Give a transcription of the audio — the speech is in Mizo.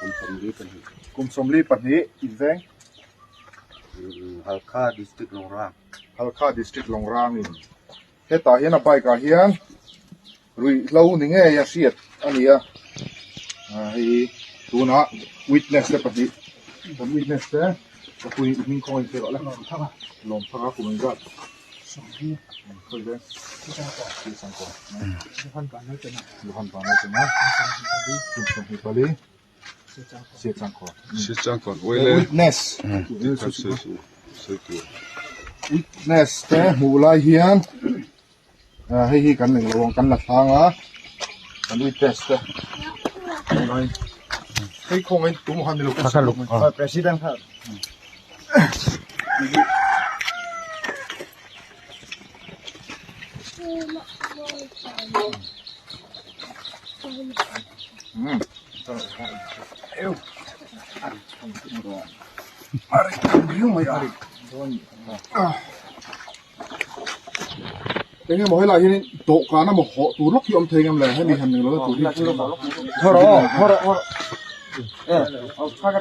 Kum 42. Kum 42 in veng? Halkha District Longrang. Halkha District Longrang in. Hetah hian a bike ah hian ruihhlo ni ngei a hriat a ni a. Hei tunah witness te pahnih kan witness te ka pui hming khawngaih in rawh le. Lawmthanga kum engzat? Khawi veng? Sangkaw. Johan Vanlaltena. Kum 24. Witness witness te hmuh lai hian hei hi kan englo ang kan la thlang a kan witness te hmuh lai hei khawngaih in tumah khan nilo President kha Eng emaw helai hianin dawhkan emaw hawh tur lawk hi a awm thei ngam le hemi han englo la tur hi.